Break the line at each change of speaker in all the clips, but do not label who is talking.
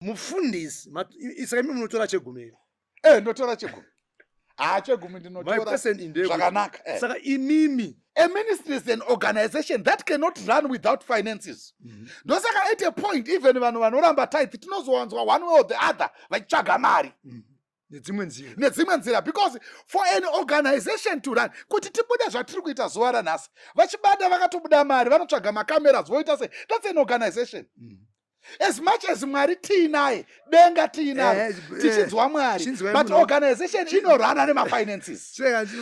Mufundisi, saka imi munotora chegumi here?
Eh, ndotora chegumi. Ah, chegumi ndinotora zvakanaka.
Eh. Saka imimi,
a ministry is an organization that cannot run without finances. Ndosaka at a point even vanhu vanoramba tithe tinozowanzwa one way or the other vachitsvaga mari.
Nedzimwe nzira.
Nedzimwe nzira, because for an organization to run, kuti tibude zvatiri kuita zuva ranhasi, vachibada vakatobuda mari, vanotsvaga macameras, voita sei, that's an organization. As much as Mwari tiinaye, denga tiinaro, tichinzwa Mwari, but organization inorana nemafinances.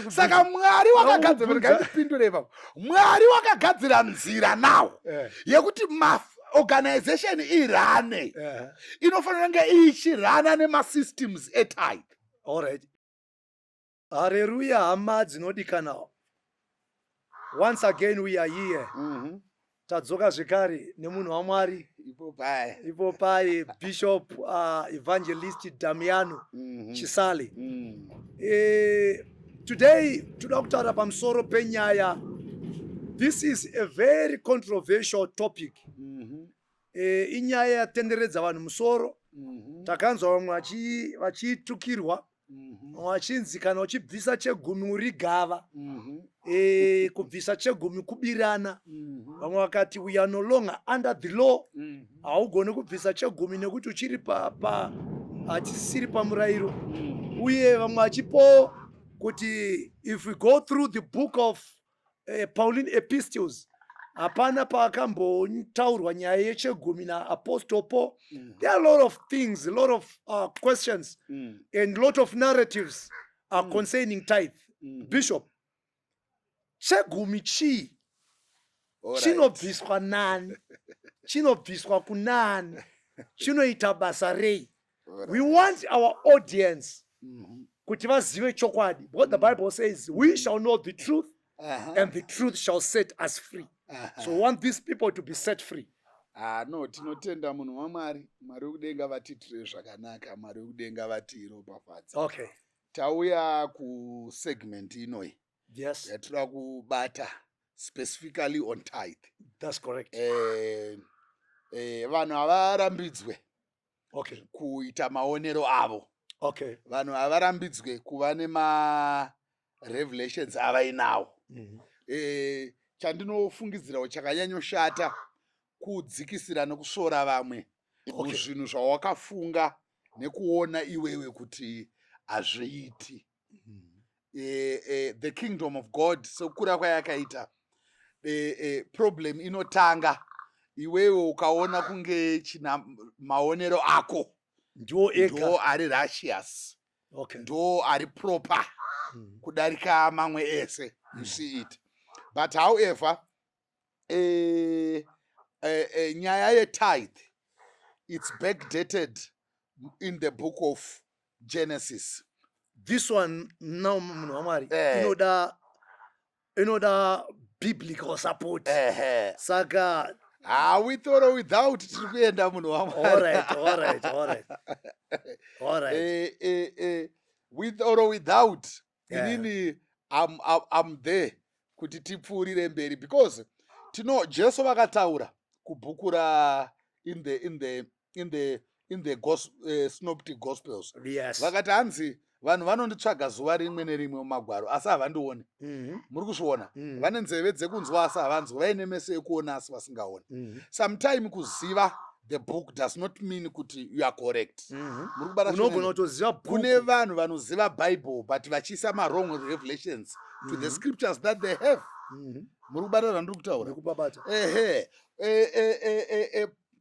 Saka Mwari wakagadzira, ndipindure ipapo, Mwari wakagadzira nzira now yekuti maorganization irane, inofanira kunge ichirana nemasystems etithe.
Alright, hareruya, hama dzinodikana. Once again we are here. Tadzoka zvekare nemunhu waMwari.
Ipo pai.
Ipo pai, Bishop Evangelist Damiano Chisale. Today toda kutaura pamusoro penyaya, this is a very controversial topic. Inyaya yatenderedza vanhu musoro. Takanzwa vamwe vachitukirwa, vachinzi kana uchibvisa chegumi uri gava. Kubvisa chegumi kubirana. Vamwe vakati we are no longer under the law. Haugoni kubvisa chegumi nekuti uchiri pa hatisisiri pamurayiro. Uye vamwe vachipo kuti if we go through the book of Pauline Epistles, hapana paakambotaurwa nyaya yechegumi naApostle Paul. There are a lot of things, a lot of questions and lot of narratives concerning tithe. Bishop, chegumi chii? Chinobviswa nani? Chinobviswa kunani? Chinoita basa rei? We want our audience kuti vazive chokwadi, because the Bible says we shall know the truth and the truth shall set us free. So we want these people to be set free.
Ah, no, tinotenda munhu waMwari. Mwari wekudenga vatiitire zvakanaka, Mwari wekudenga vatiropafadze. Tauya kusegment inoyi yatinoda kubata specifically on tithe.
That's correct.
Vanhu havarambidzwe kuita maonero avo. Vanhu havarambidzwe kuva nemarevelations avainawo. Chandinofungidzirawo chakanyanyoshata kudzikisira nekusvora vamwe muzvinhu zvawakafunga nekuona iwewe kuti hazviiti. The kingdom of God, sekukura kwayakaita, problem inotanga iwewe ukaona kunge china maonero ako
ndiwo ega
ndo ari righteous, ndo ari proper kudarika mamwe ese, you see it? But however, nyaya yetithe, it's backdated in the book of Genesis.
This one now, munhu waMwari, inoda biblical support. Saka
Ha, with or without, tiri kuenda, munhu waMwari.
Alright.
With or without, inini I'm there kuti tipfuurire mberi, because tino Jesu vakataura kubhuku ra in the Synoptic Gospels. Vakati hanzi vanhu vanonditsvaga zuva rimwe nerimwe mumagwaro, asi havandioni. Muri kuzviona?
Mm.
Vane nzeve dzekunzwa asi havanzwi, vaine meso ekuona asi vasingaoni. Sometime kuziva the book does not mean kuti you are correct. Muri kubata?
Unogona kutoziva
Kune
bhuku.
Vanhu vanoziva Bible but vachiisa mawrong revelations to the scriptures that they have. Muri kubata zvandiri kutaura?
Ndikupabata.
Ehe.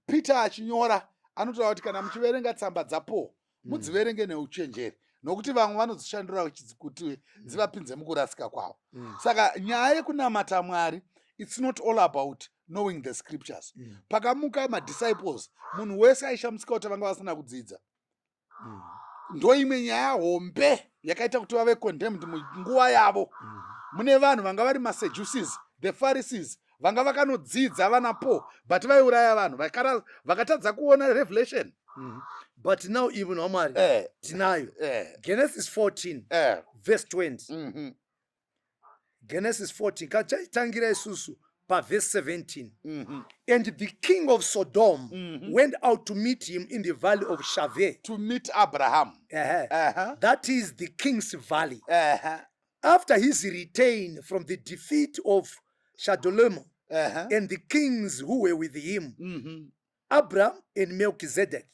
Peter achinyora anotaura kuti kana muchiverenga tsamba dzaPaul, mudziverenge neuchenjeri, nokuti vamwe vanodzishandura kuti dzivapinze mukurasika kwavo. Saka nyaya yekunamata Mwari, it's not all about knowing the scriptures. Pakamuka madisciples, munhu wese aishamisika kuti vanga vasina kudzidza. Ndo imwe nyaya hombe yakaita kuti vave condemned munguva yavo. Mune vanhu vanga vari maSadducees, the Pharisees, vanga vakanodzidza vana Paul, but vaiuraya vanhu, vakatadza kuona revelation.
But now, even waMwari, tinayo Genesis 14 verse 20. Genesis 14, kachaitangira isusu Pavhesi 17. And the king of Sodom went out to meet him in the valley of Shaveh.
To meet Abraham.
That is the king's valley. After his return from the defeat of Chedorlaomer and the kings who were with him, Abram and Melchizedek.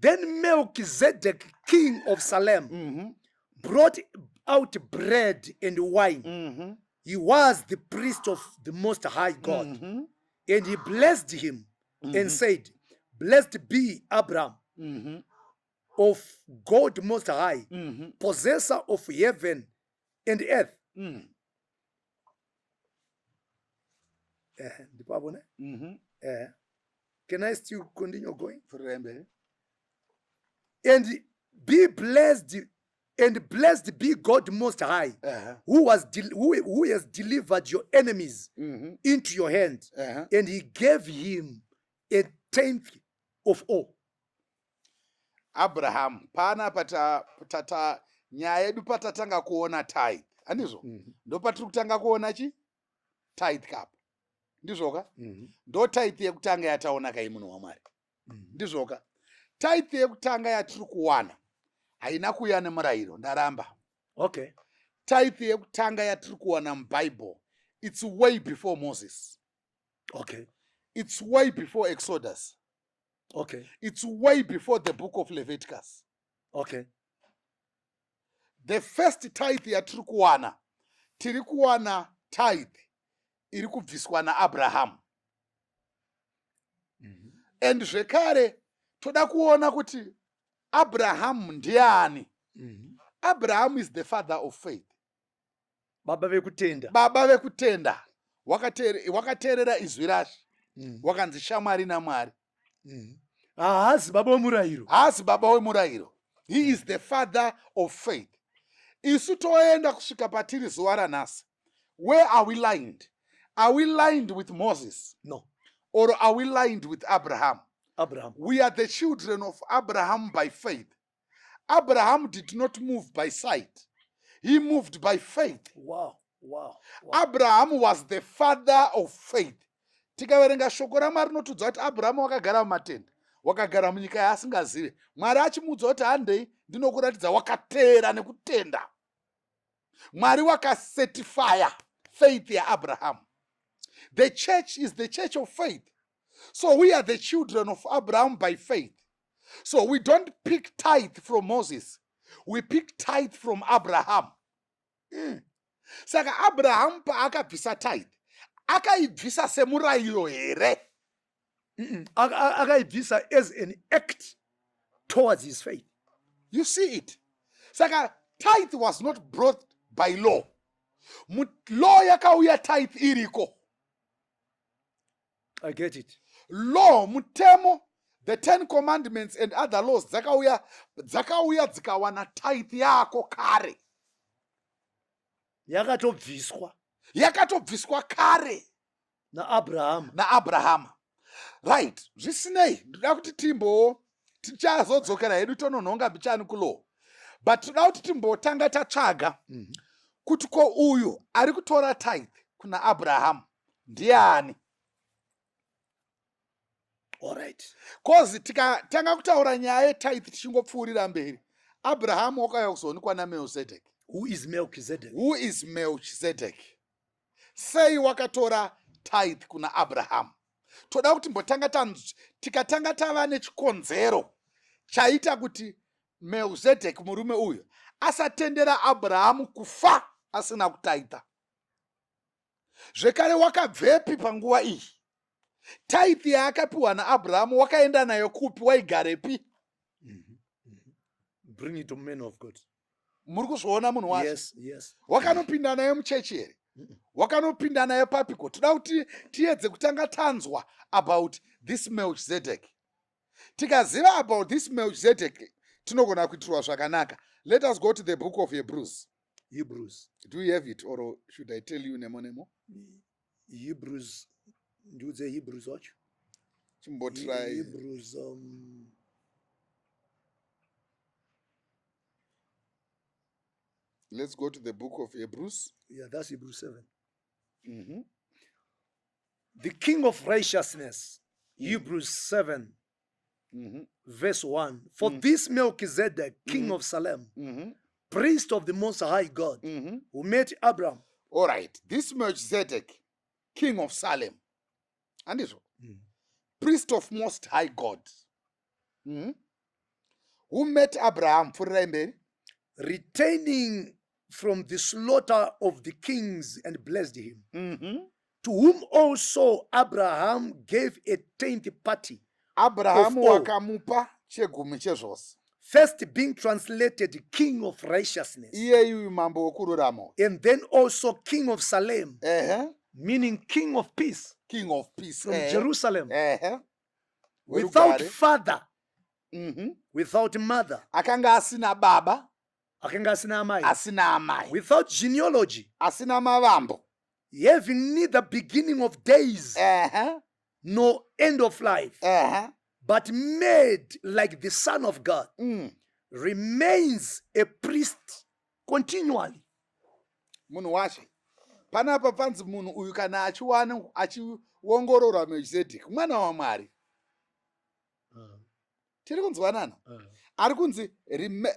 Then Melchizedek, king of Salem, brought out bread and wine. He was the priest of the Most High God. And he blessed him and said, Blessed be Abram of God Most High, possessor of heaven and earth. Ndipo ne? Can I still continue going?
Pfuurirai mberi.
And be blessed, and blessed be God Most High, who has delivered your enemies into your hand. And he gave him a tenth of all.
Abraham panapa tata nyaya yedu patatanga kuona tithe, handizvo? Ndopatiri kutanga kuona chi tithe cup, ndizvoka? Ndo tithe yekutanga yataona kai, munhu waMwari, ndizvoka? Tithe yekutanga yatiri kuwana haina kuuya nemurayiro, ndaramba. Tithe yekutanga yatiri kuwana muBhaibheri, it's way before Moses. It's way before Exodus. It's way before the book of Leviticus. The first tithe yatiri kuwana, tiri kuwana tithe iri kubviswa naAbrahamu. And zvekare toda kuona kuti Abrahamu ndiani. Abraham is the father of faith.
Baba vekutenda.
Baba vekutenda. Wakateerera izwi raShe. Wakanzi shamwari naMwari.
Haazi baba wemurayiro.
Haasi baba wemurayiro. He is the father of faith. Isu toenda kusvika patiri zuva ranhasi, where are we lined? Are we lined with Moses
No.
or are we lined with Abraham?
Abraham.
We are the children of Abraham by faith. Abraham did not move by sight, he moved by faith. Abraham was the father of faith. Tikaverenga shoko raMwari rinotudza kuti Abrahamu wakagara mumatende, wakagara munyika yaasingazive. Mwari achimuudza kuti, "Handei ndinokuratidza," wakateera nekutenda. Mwari wakacertifya faith yaAbraham. The church is the church of faith, so we are the children of Abraham by faith. So we don't pick tithe from Moses, we pick tithe from Abraham. Saka Abrahamu paakabvisa tithe, akaibvisa semurayiro here?
Akaibvisa as an act towards his faith.
You see it? Saka tithe was not brought by law. Law yakauya tithe iriko.
I get it.
Law, mutemo, the 10 commandments and other laws dzakauya dzikawana tithe yako kare.
Yakatobviswa.
Yakatobviswa kare.
NaAbrahama.
NaAbrahama, right. Zvisinei, ndoda kuti timbo tichazodzokera hedu tononhonga mbichani kulaw, but toda kuti timbotanga tatsvaga kuti ko uyu ari kutora tithe kuna Abrahamu ndiani?
Alright.
'Cause tikatanga kutaura nyaya yetithe tichingopfuurira mberi, Abrahamu wakauya kuzoonekwa naMelchizedek.
Who is Melchizedek?
Who is Melchizedek? Sei wakatora tithe kuna Abrahamu? Toda kuti mbotanga tikatanga tava nechikonzero chaita kuti Melchizedek, murume uyu, asatendera Abrahamu kufa asina kutaita. Zvekare wakabvepi panguva iyi? Tithe yaakapiwa naAbrahamu wakaenda nayo kupi? Waigarepi?
Bring it to men of God.
Muri kuzviona, munhu wacho?
Yes.
Wakanopinda nayo muchechi here? Wakanopinda nayo papiko? Toda kuti tiedze kutanga tanzwa about this Melchizedek. Tikaziva about this Melchizedek, tinogona kuitirwa zvakanaka. Let us go to the book of Hebrews.
Hebrews.
Do you have it or should I tell you nemo nemo?
Hebrews, ndiudze Hebrews wacho.
Chimbotry.
Hebrews,
Let's go to the book of Hebrews.
Yeah, that's Hebrews 7. The king of righteousness, Hebrews 7, verse 1. For this Melchizedek, king of Salem, priest of the Most High God, who met Abraham.
All right, this Melchizedek, king of Salem, handizvo? Priest of Most High God, Who met Abraham. Pfuurirai mberi.
Retaining from the slaughter of the kings and blessed him, to whom also Abraham gave a tenth party,
Abrahamu
of all.
Wakamupa chegumi chezvose.
First being translated king of righteousness,
Iyeyu mambo wokururama,
and then also king of Salem, meaning king of peace,
king of peace,
from Jerusalem, without
Werugare.
Father, without mother,
Akanga asina baba,
akanga asina amai,
asina amai,
without genealogy,
asina mavambo,
having neither beginning of days nor end of life, but made like the Son of God, remains a priest continually.
Munhu washe, panapa panzi munhu uyu kana achiwana achiongororwa, Melchizedek mwana waMwari. Tiri kunzwanana? Ari kunzi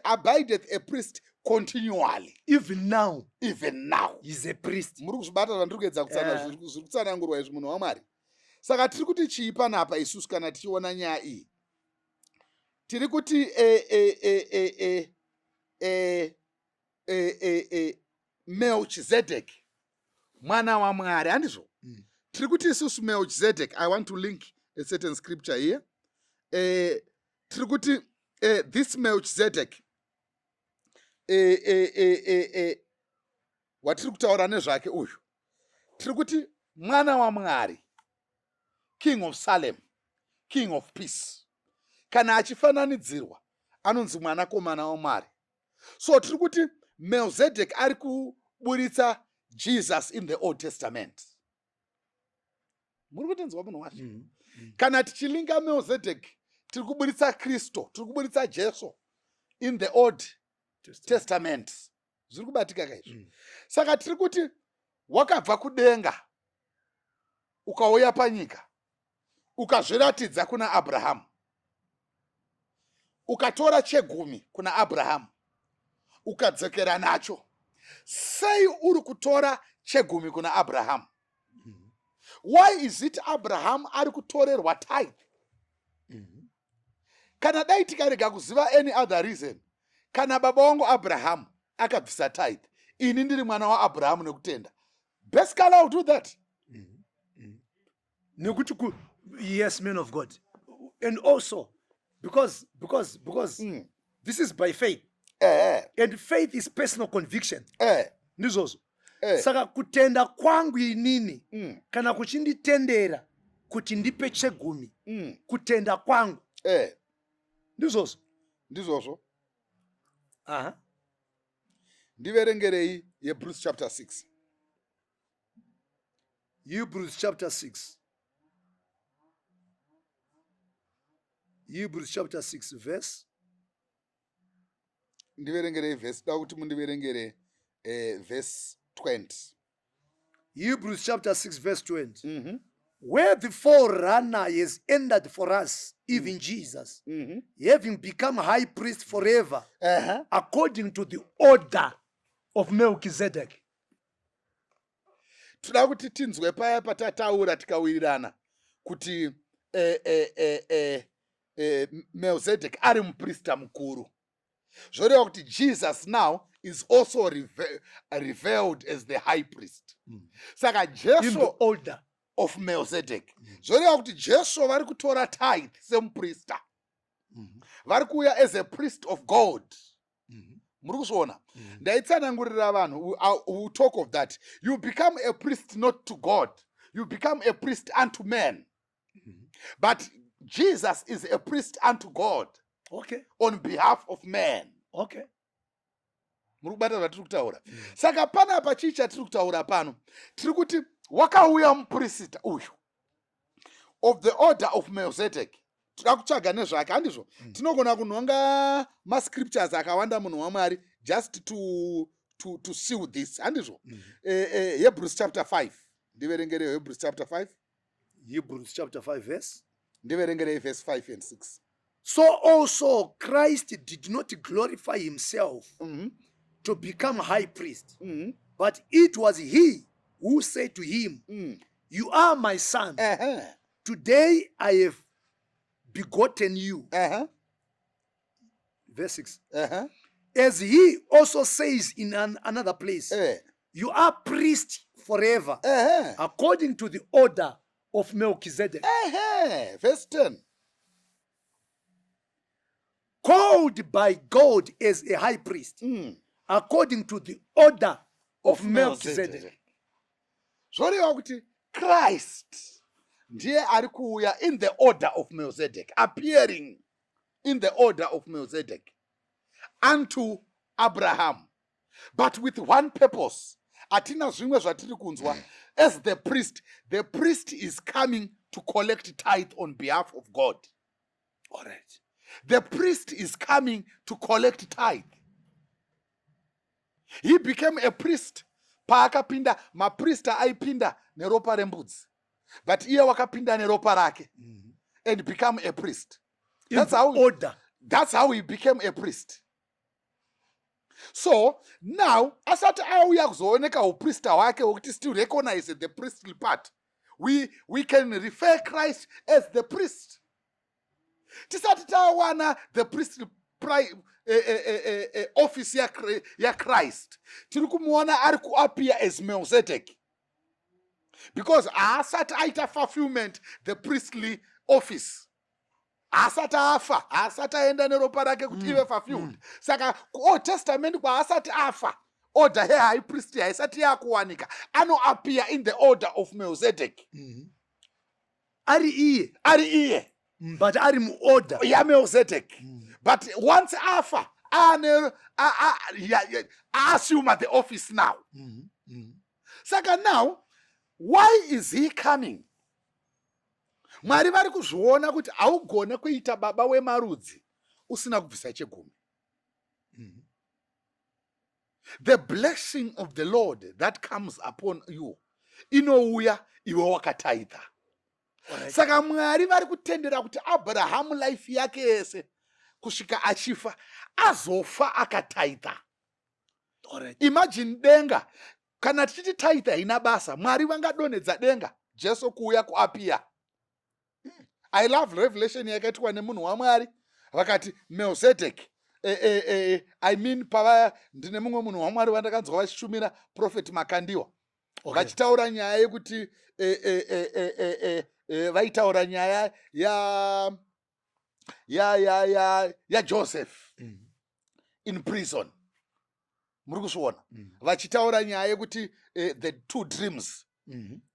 abideth a priest continually.
Even now,
even now
he's a priest.
Muri kuzvibata zvandiri kuedza kutsana zviri kutsanangurwa izvi, munhu waMwari? Saka tiri kuti chii panapa isusu kana tichiona nyaya iyi? Tiri kuti Melchizedek mwana waMwari, handizvo? Tiri kuti isusu Melchizedek, I want to link a certain scripture here. Tiri kuti this Melchizedek watiri kutaura nezvake uyu, tiri kuti mwana waMwari, king of Salem, king of peace. Kana achifananidzirwa anonzi mwanakomana waMwari. So tiri kuti Melchizedek ari kuburitsa Jesus in the Old Testament. Muri kutinzwa, munhu washe? Kana tichilinga Melchizedek, tiri kuburitsa Kristu, tiri kuburitsa Jesu in the Old Testament. Zviri kubatika kaizvo? Saka tiri kuti wakabva kudenga, ukauya panyika, ukazviratidza kuna Abrahamu, ukatora chegumi kuna Abrahamu, ukadzokera nacho. Sei uri kutora chegumi kuna Abrahamu? Why is it Abrahamu ari kutorerwa tithe? Kana dai tikarega kuziva any other reason, kana baba wangu Abrahamu akabvisa tithe, ini ndiri mwana waAbrahamu nekutenda, basically I will do that.
Nekuti yes, man of God, and also because this is by faith, and faith is personal conviction. Ndizvozvo. Saka kutenda kwangu inini, kana kuchinditendera kuti ndipe chegumi, kutenda kwangu, ndizvozvo.
Ndizvozvo. Ndiverengerei Hebrews chapter 6.
Hebrews chapter 6, Hebrews chapter 6 verse
Ndiverengerei vhesi, da kuti mundiverengere vhesi 20.
Hebrews chapter 6 verse 20. Where the forerunner has entered for us, even Jesus, having become high priest forever, according to the order of Melchizedek.
Toda kuti tinzwe paya patataura tikawirirana kuti Melchizedek ari muprista mukuru. Zvoreva kuti Jesus now is also revealed as the high priest. Saka
In the
Jesu
order
of Melchizedek, zvoreva kuti Jesu vari kutora tithe semuprista, vari kuuya as a priest of God. Muri kuzviona? Ndaitsanangurira vanhu, we talk of that you become a priest not to God, you become a priest unto man, but Jesus is a priest unto God on behalf of man. Muri kubata zvatiri kutaura? Saka panapa chii chatiri kutaura pano? Tiri kuti wakauya muprista uyu of the order of Melchizedek. Toda kutsvaga nezvake, handizvo? Tinogona kunhonga mascriptures akawanda, munhu waMwari, just to seal this, handizvo? Hebrews chapter 5, ndiverengerewo Hebrews chapter 5.
Hebrews chapter 5 verse.
Ndiverengerei verse 5 and 6.
So also Christ did not glorify himself to become high priest, but it was he who said to him, "You are my son. Today I have begotten you." Verse 6. As he also says in another place, "You are priest forever, according to the order of Melchizedek."
Verse 10.
Called by God as a high priest, according to the order of Melchizedek.
Zvoreva kuti Christ ndiye ari kuuya in the order of Melchizedek, appearing in the order of Melchizedek unto Abraham, but with one purpose. Hatina zvimwe zvatiri kunzwa. As the priest, the priest is coming to collect tithe on behalf of God.
All right.
The priest is coming to collect tithe. He became a priest paakapinda. Maprista aipinda neropa rembudzi, but iye wakapinda neropa rake and become a priest.
In
That's
the order.
That's how he became a priest. So now asati auya kuzooneka uprista hwake hwekuti still recognize the priestly part, we can refer Christ as the priest. Tisati tawana the priestly office yaChrist, tiri kumuona ari kuappear as Melchizedek because haasati aita fulfillment the priestly office. Haasati afa, haasati aenda neropa rake kuti ive fulfilled. Saka kuOld Testament kwaasati afa, order yehigh priest haisati yakuwanika. Anoappear in the order of Melchizedek.
Ari iye.
Ari iye.
But ari muorder
yaMelchizedek. But once afa, ane assume the office now. Saka now why is he coming? Mwari vari kuzviona kuti haugone kuita baba wemarudzi usina kubvisa chegumi. The blessing of the Lord that comes upon you inouya iwe wakataitha. Saka Mwari vari kutendera kuti Abrahamu life yake yese kusvika achifa azofa akataitha. Imagine denga, kana tichiti taitha haina basa, Mwari vangadonhedza denga, Jesu kuuya kuappear. I love revelation yakaitwa nemunhu waMwari, vakati Melchizedek, I mean, pava ndine mumwe munhu waMwari vandakanzwa vachishumira, Prophet Makandiwa, vachitaura nyaya yekuti vaitaura nyaya yaJoseph in prison. Muri kuzviona? Vachitaura nyaya yekuti the two dreams,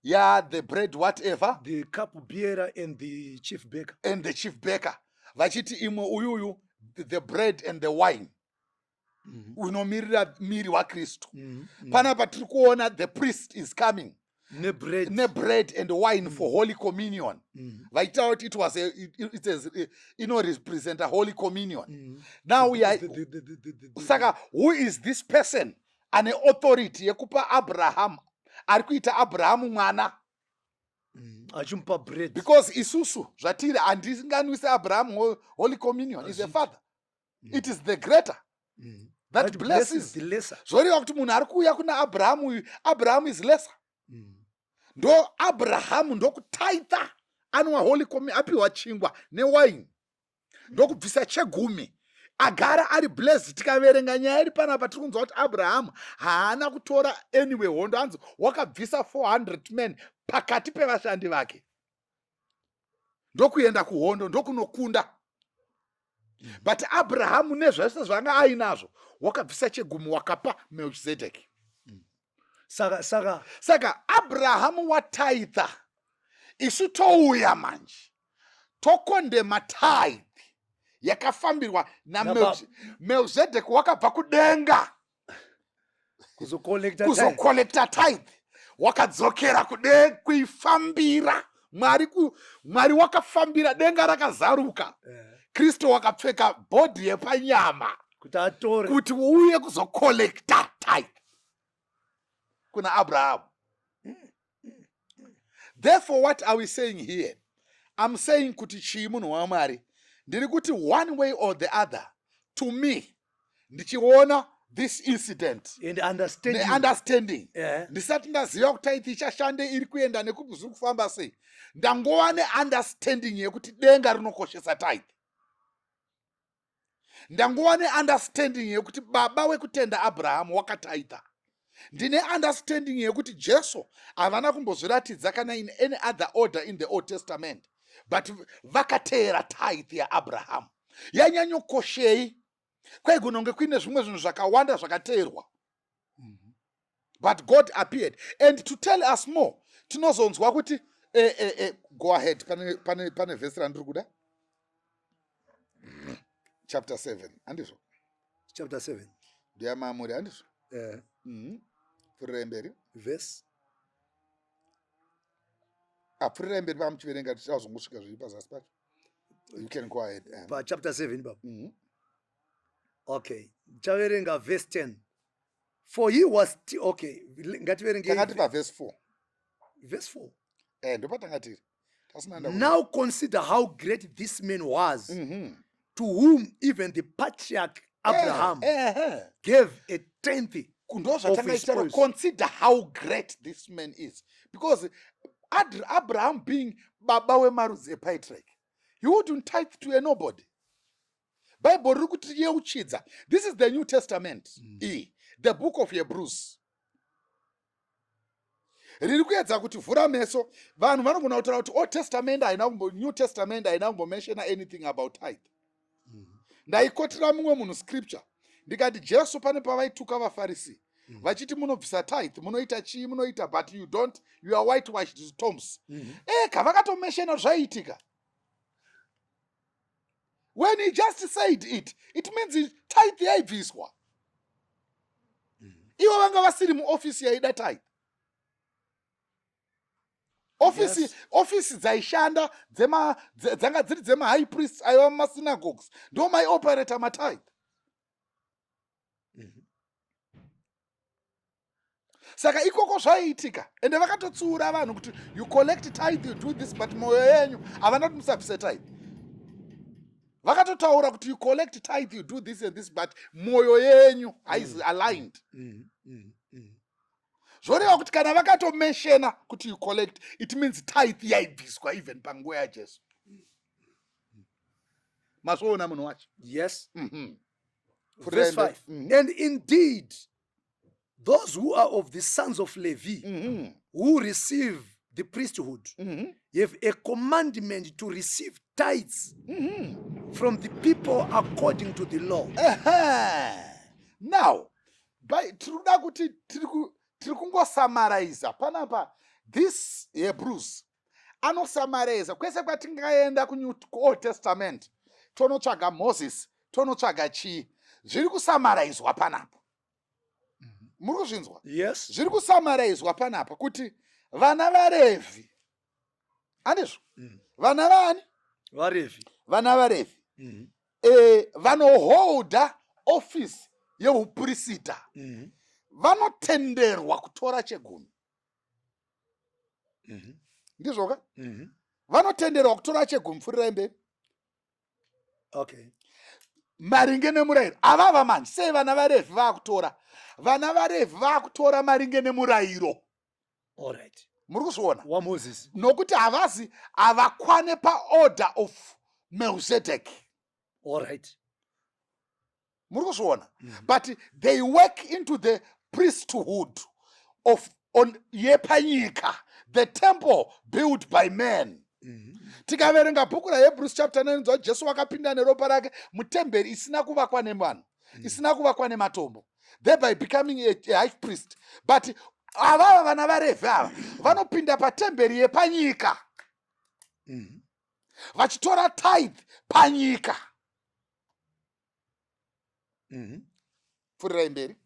ya the bread, whatever,
the cup bearer and the chief baker.
And the chief baker. Vachiti imwe uyuyu, the bread and the wine, unomirira miri waKristu. Panapa tiri kuona the priest is coming
nebread.
Nebread and wine for holy communion. Vachitaura kuti it was a, it, it is inorepresenta holy communion. Now we are Saka who is this person ane authority yekupa Abraham, ari kuita Abrahamu mwana?
Achimupa bread.
Because isusu zvatiri, handinganwise Abrahamu holy communion. Is a
Hazviiti.
father. It is the greater that
That blesses
blesses
the lesser.
Zvoreva kuti munhu ari kuuya kuna Abrahamu uyu, Abrahamu is lesser. Ndo Abrahamu ndokutaitha, anwa holy communion, apiwa chingwa newaini, ndokubvisa chegumi, agara ari blessed. Tikaverenga nyaya iri panapa, tiri kunzwa kuti Abrahamu haana kutora anyway hondo. Anzi wakabvisa 400 men pakati pevashandi vake, ndokuenda kuhondo, ndokunokunda. But Abrahamu nezvese zvanga ainazvo wakabvisa chegumi, wakapa Melchizedek.
Saka
Saka Abrahamu wataitha, isu touya manje tocondemna tithe yakafambirwa naMelchizedek wakabva kudenga
kuzocollecta tithe.
Kuzocollecta tithe, wakadzokera kude kuifambira. Mwari Mwari wakafambira, denga rakazaruka. Kristu wakapfeka body yepanyama
kuti atore
kuti uuye kuzocollecta tithe kuna Abrahamu. Therefore what are we saying here? I'm saying kuti chii munhu waMwari? Ndiri kuti one way or the other to me ndichiona this incident
and understanding,
neunderstanding ndisati ndaziva kuti taiti ichashande iri kuenda nekuti zviri kufamba sei ndangova neunderstanding yekuti denga rinokoshesa tithe ndangova neunderstanding yekuti baba wekutenda abrahamu wakataita ndine understanding yekuti jesu havana kumbozviratidza kana in any other order in the old testament but vakateera tithe yaabrahamu yanyanyokoshei kwaigona kunge kuine zvimwe zvinhu zvakawanda zvakateerwa but god appeared and to tell us more tinozonzwa kuti eh, eh, eh, go ahead pane, pane, pane vhesi randiri kuda chapter 7 handizvo
chapter 7
ndiyamamuri handizvo
eh.
Pfurirai mberi
verse
apfurirai ah, mberi pamuchiverenga tichazongosvika zviri pazasi pacho you can go ahead
pa chapter 7 baba Okay chaverenga verse 10 for he was okay ngativerenge
takati paverse 4
verse 4
eh ndopatanga tiri
now consider how great this man was to whom even the patriarch abraham gave a tenth
ndozvatanga ichitaura consider how great this man is because abraham being baba wemarudzi epatriarch he wouldn't tithe to a nobody bhaibheri riri kutiyeuchidza this is the new testament iyi the book of hebrews riri kuedza kuti vhura meso vanhu vanogona kutaura kuti old testament haina kumbo new testament haina kumbomentiona anything about tithe ndaikotera mumwe munhu scripture ndikati jesu pane pavaituka vafarisi vachiti munobvisa tithe munoita chii munoita but you don't you are whitewashed tombs eka vakatomentiona zvaiitika when he just said it it means tithe yaibviswa ivo vanga vasiri muofisi yaida tithe ofisi ofisi dzaishanda dzanga dziri dzemahigh priests aiva mumasynagogues ndo maioperata matithe Saka ikoko zvaiitika ende vakatotsiura vanhu kuti you collect tithe you do this but mwoyo yenyu havana kuti musabvise tithe vakatotaura kuti you collect tithe you do this and this but mwoyo yenyu haisi aligned zvoreva kuti kana vakatomentiona kuti you collect it means tithe yaibviswa even panguva yajesu mazvoona munhu wacho
yes Verse 5 And indeed those who are of the sons of Levi who receive the priesthood have a commandment to receive tithes from the people according to the law.
Now tiri kuda kuti tiri kungosummariza panapa this Hebrews anosummariza kwese kwatingaenda kuOld Testament tonotsvaga Moses tonotsvaga chii zviri kusummaraizwa panapa muri kuzvinzwa
yes
zviri kusummaraizwa panapa kuti vana varevhi handizvo vana vani
varevhi
vana varevhi e, vanoholda office yeupurisita vanotenderwa kutora chegumi ndizvoka vanotenderwa kutora chegumi pfurirai mberi maringe nemurayiro avava manje sei vana varevhi vaakutora vana varevhi vaakutora maringe nemurayiro
Alright.
Muri kuzviona
waMoses
nokuti havazi havakwane paorder of Melchizedek
Alright.
Muri kuzviona but they work into the priesthood of on yepanyika the temple built by man tikaverenga bhuku raHebrews chapter 9 nzwa Jesu wakapinda neropa rake mutemberi isina kuvakwa nevanhu isina kuvakwa nematombo thereby becoming a high priest but avava vana varevhi ava vanopinda patemberi yepanyika vachitora tithe panyika pfurirai mberi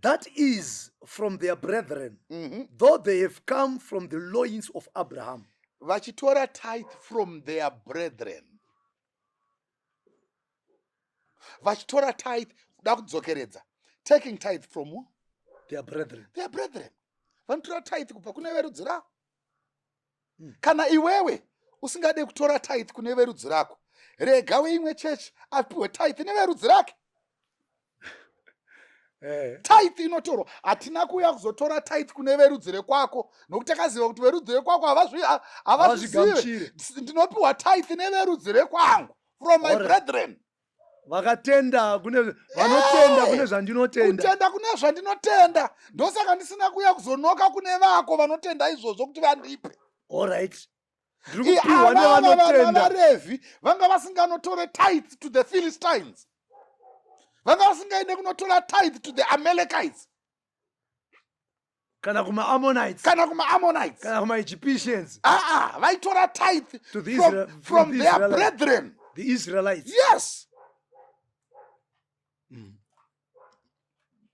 That is from their brethren though they have come from the loins of Abraham
vachitora tithe from their brethren vachitora tithe kuda kudzokeredza taking tithe from who?
Their brethren.
Their brethren. Vanotora tithe kubva kune verudzi ravo. Kana iwewe usingade kutora tithe kune verudzi rako, rega weimwe chechi apiwe tithe neverudzi rake. Tithe inotorwa. Hatina kuuya kuzotora tithe kune verudzi rekwako, nokuti takaziva kuti verudzi rekwako havazvizive. Ndinopiwa tithe neverudzi rekwangu, from my brethren.
Vakatenda kune vanotenda kune zvandinotenda.
Kutenda kune zvandinotenda. Ndosaka ndisina kuuya kuzonoka kune vako vanotenda izvozvo kuti vandipe.
Alright. Ndiri kupiwa nevanotenda.
VaRevhi vanga vasinganotore tithe to the Philistines. Vanga vasingaende kunotora tithe to the Amalekites.
Kana kuma-Ammonites.
Kana kuma-Ammonites.
Kana kuma-Egyptians.
Aa, vaitora tithe to the from the their brethren.
The Israelites.
Yes.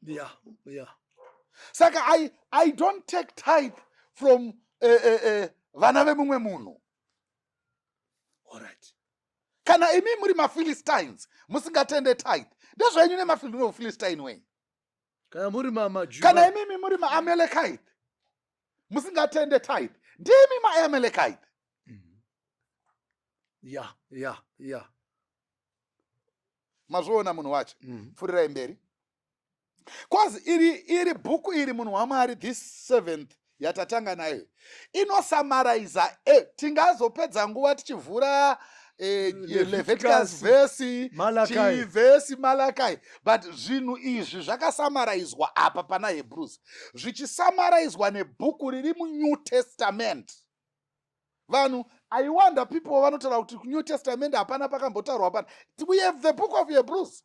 Yeah.
Saka I don't take tithe from vana vemumwe munhu.
All right.
Kana imi muri maPhilistines musingatende tithe, ndezvenyu nemaPhilistine wenyu.
Kana muri maJuda.
Kana imimi muri maAmalekite musingatende tithe, ndimi maAmalekite. Mazviona munhu wacho. Pfuurirai mberi. Cause iri bhuku iri, munhu waMwari, this seventh yatatanga nayo inosummariza. Tingazopedza nguva tichivhura Leviticus, vhesi chivhesi, Malachi, but zvinhu izvi zvakasummaraizwa apa pana Hebrews, zvichisummarizwa nebhuku riri muNew Testament. Vanhu, I wonder, people vanotaura kuti kuNew Testament hapana pakambotaurwa pana. We have the book of Hebrews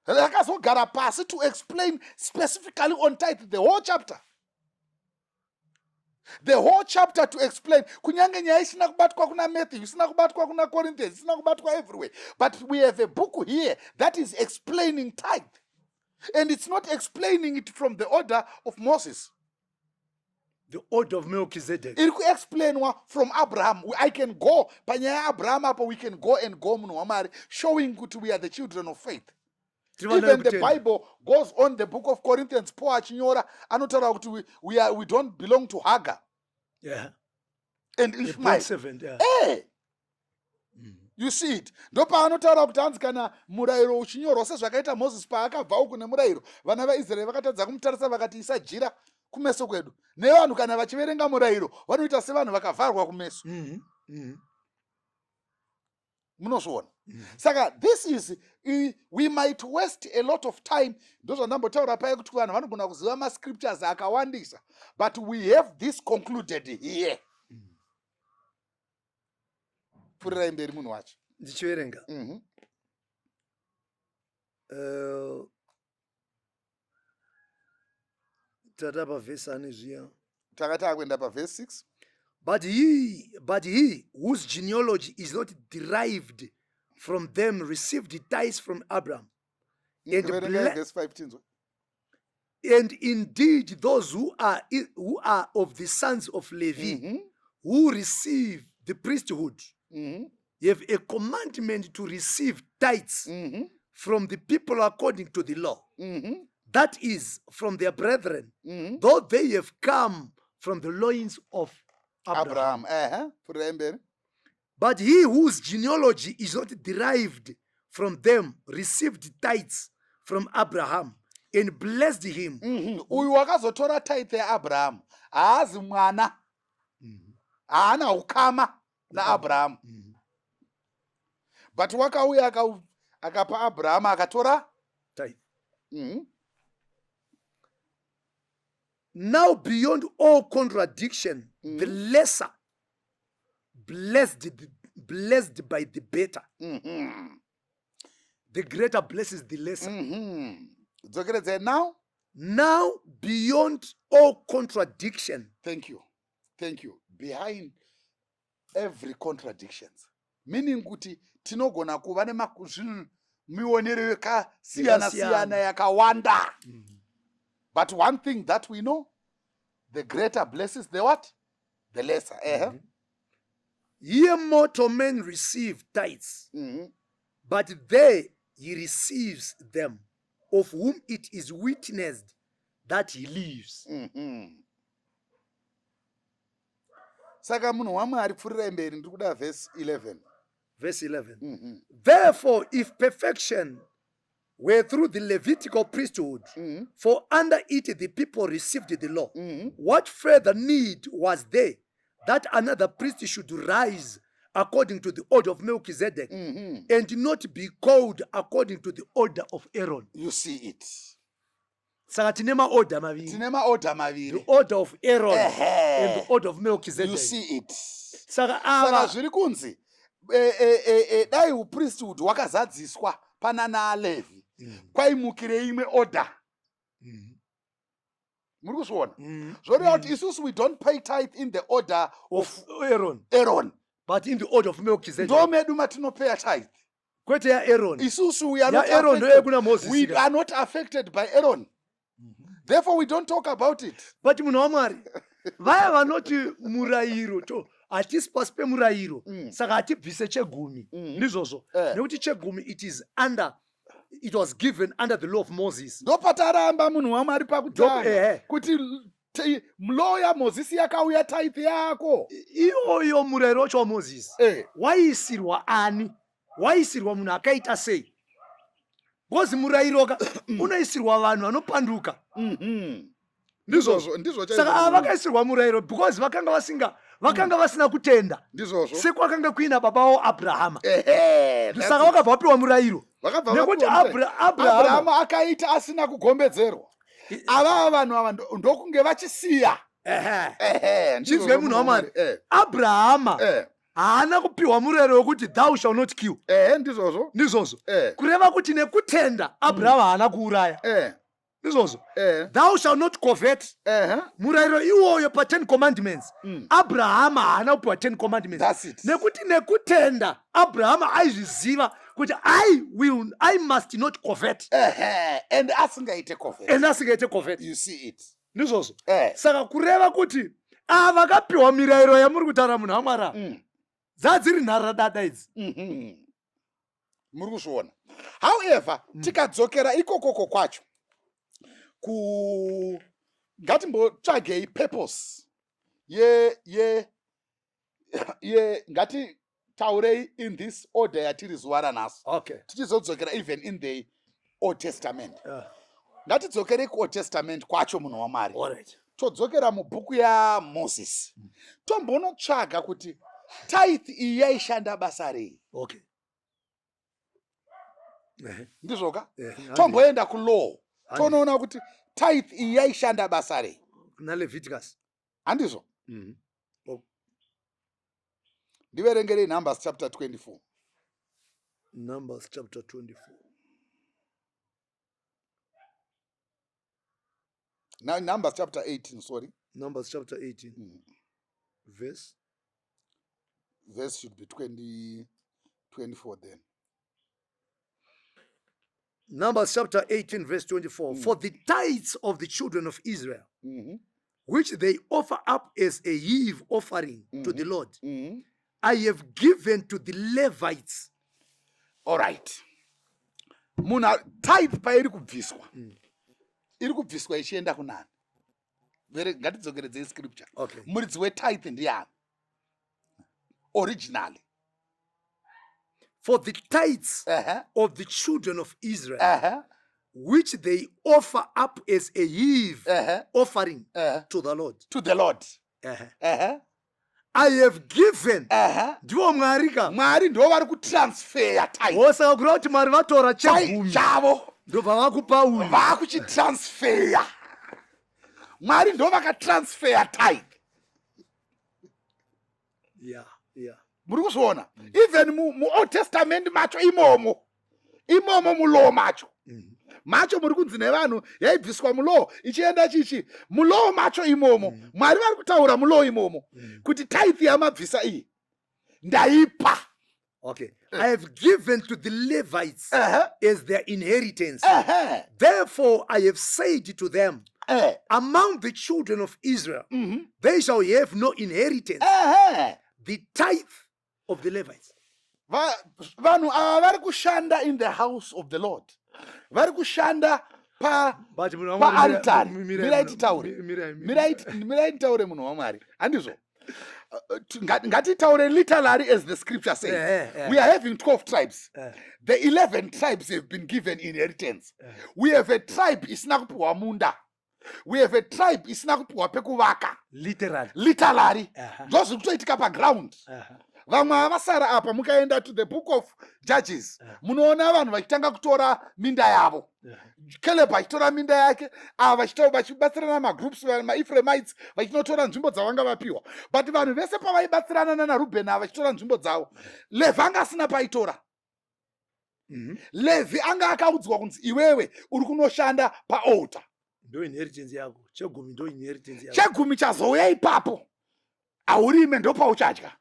rakazogara pasi to explain specifically on tithe, the whole chapter, the whole chapter to explain, kunyange nyaya isina kubatwa kuna Matthew, isina kubatwa kuna Corinthians, isina kubatwa everywhere, but we have a book here that is explaining tithe, and it's not explaining it from the order of Moses.
The order of Melchizedek.
Iri kuexplainwa from Abraham. I can go panyaya yaAbraham apo, we can go and go, munhu waMwari, showing kuti we are the children of faith. Even the Bible goes on, the book of Corinthians, Paul achinyora anotaura kuti we don't belong to Hagar and Ishmael.
Servant, yeah.
You see it? Ndopaanotaura kuti hanzi kana murayiro uchinyorwa sezvakaita Moses paakabva uku nemurayiro, vana vaIsraeri vakatadza kumutarisa, vakati, "Isa jira kumeso kwedu." Nevanhu kana vachiverenga murayiro vanoita sevanhu vakavharwa kumeso. Munozviona? Saka this is we might waste a lot of time. Ndozvandambotaura paye kuti vanhu vanogona kuziva mascriptures akawandisa, but we have this concluded here. Pfuurirai mberi, munhu wacho.
Ndichiverenga. Tata pavhesi ane zviya?
Takati akuenda pavhesi 6.
But he whose genealogy is not derived from them received tithes from Abraham and
Verengai vhesi 5 tinzwe.
And indeed those who are of the sons of Levi, who receive the priesthood, have a commandment to receive tithes from the people according to the law, that is, from their brethren, though they have come from the loins of Abraham.
Abraham. Ehe, pfuurirai mberi.
But he whose genealogy is not derived from them received tithes from Abraham and blessed him.
Uyu wakazotora tithe yaAbrahamu haazi mwana, haana ukama naAbrahamu, but wakauya akapa Abrahamu, akatora
Tithe.
Now
Now, beyond all contradiction, the lesser blessed by the better. The greater blesses the lesser.
Dzokeredzai now.
Now, beyond all contradiction,
Thank you, thank you. Behind every contradictions, meaning kuti tinogona kuva nemazvinhu, mionero yakasiyana siyana, yakawanda, but one thing that we know, the greater blesses the what? The lesser. Ehe.
Here mortal men receive tithes, but there he receives them of whom it is witnessed. that he lives.
Saka munhu waMwari, pfurirai mberi, ndiri kuda vhesi 11.
Verse 11. Therefore, if perfection were through the Levitical priesthood, for under it the people received the law, what further need was there that another priest should rise according to the order of Melchizedek and not be called according to the order of Aaron?
You see it.
Saka tine maorder maviri.
Tine maorder maviri.
The order of Aaron and the order of Melchizedek.
You see it.
Saka ava
Saka zviri kunzi dai upriesthood hwakazadziswa pana naLevhi, kwaimukire imwe order. Muri kuzviona? Zvoreva kuti isusu we don't pay tithe in the order
of Aaron,
Aaron,
but in the order of Melchizedek.
Ndo medu matinopeya tithe.
Kwete yaAaron.
Isusu we are not
YaAaron
affected.
ndoyekuna Moses.
We are not affected by Aaron, therefore we don't talk about it.
But munhu waMwari, vaya vanoti murayiro to hatisi pasi pemurayiro, saka hatibvise chegumi, ndizvozvo? Nekuti chegumi, it was given under the law of Moses.
Ndopataramba, munhu waMwari, pakutanga kuti law yaMozisi yakauya, tithe yako.
Iyoyo murayiro wacho waMozisi waisirwa ani? Waisirwa munhu akaita sei? Because murayiro ka unoisirwa vanhu vanopanduka. Ndizvozvo?
Ndizvo.
Saka ava vakaisirwa murayiro because vakanga vasina kutenda
Ndizvozvo.
sekwakanga kuina baba wavo Abrahama.
Ehe.
Saka vakabva vapiwa murayiro
Vakabva
nekuti
vapiwa murayiro.
Abrahama
Abrahama akaita asina kugombedzerwa. Avava vanhu ava ndokunge vachisiya. Ehe, ndizvozvo.
Chinzwai, munhu waMwari. Abrahama haana kupiwa murayiro wekuti "Thou shall not kill."
Ehe, ndizvozvo.
Ndizvozvo? Kureva kuti nekutenda Abrahama haana kuuraya. Ndizvozvo? "Thou shall not covet." Murayiro iwoyo pa10 Commandments, Abrahama haana kupiwa 10 Commandments.
That's it.
Nekuti nekutenda Abrahama aizviziva kuti I must not covet.
Ehe, and asingaite covet.
And asingaite covet.
You see it.
Ndizvozvo? Saka kureva kuti ava vakapiwa mirayiro yamuri kutaura, munhu waMwari, ava dzadziri nharadada idzi.
Muri kuzviona? However, tikadzokera ikokoko kwacho ku ngatimbotsvagei purpose ye ngatitaurei in this order yatiri zuva ranhasi, tichizodzokera even in the Old Testament. Ngatidzokerei kuOld Testament kwacho, munhu waMwari. Todzokera mubhuku yaMozisi, tombonotsvaga kuti tithe iyi yaishanda basa rei. Ndizvoka? Tomboenda kulaw, tonoona kuti tithe iyi yaishanda basa rei.
Kuna Leviticus.
Handizvo? Ndiverengerei Numbers chapter 24.
Numbers chapter 24.
Numbers chapter 18, sorry.
Numbers chapter 18. Verse?
Verse should be 20, 24 then.
Numbers chapter 18, verse 24. "For the tithes of the children of Israel, which they offer up as a heave offering to the Lord, I have given to the Levites."
Alright, munhu, tithe pairi kubviswa, iri kubviswa ichienda kunani? Ngatidzokeredzei scripture. Muridzi wetithe ndiani originally?
"For the tithes of the children of Israel, which they offer up as a heave offering to the Lord."
To the Lord.
"I have given." Ndivo Mwari ka.
Mwari ndo vari kutransferya tithe.
Wosaka kureva kuti Mwari vatora chegumi,
chavo,
ndobva vakupa uyu.
Vakuchitransferya. Mwari ndo vakatransferya tithe. Muri kuzviona? Even muOld Testament macho imomo, imomo mulaw macho, macho muri kunzi nevanhu yaibviswa mulaw ichienda chichi, mulaw macho imomo, Mwari vari kutaura mulaw imomo kuti tithe yamabvisa iyi ndaipa.
Okay. "I have given to the Levites as their inheritance. Therefore, I have said to them, 'Among the children of Israel, they shall have no inheritance, the tithe of the Levites.'"
Vanhu ava vari kushanda in the house of the Lord, vari kushanda. Paaltari, mirai titaure, mirai titaure, munhu waMwari, handizvo? Ngatitaure literally as the scripture says. We are having 12 tribes. The 11 tribes have been given inheritance. We have a tribe isina kupiwa munda. We have a tribe isina kupiwa pekuvaka.
Literally.
Literally, ndo zviri kutoitika paground. Vamwe havasara apa. Mukaenda to the Book of Judges, munoona vanhu vachitanga kutora minda yavo. Caleb achitora minda yake, ava vachibatsirana, magroups, maEphramites vachinotora nzvimbo dzavanga vapiwa. But vanhu vese pavaibatsirana nanaRubhen ava vachitora nzvimbo dzavo, Levhi anga asina paitora. Levhi anga akaudzwa kunzi, "Iwewe uri kunoshanda paaltar."
Ndo inheritance yako, chegumi ndo inheritance yako.
Chegumi chazouya ipapo, haurime, ndopauchadya.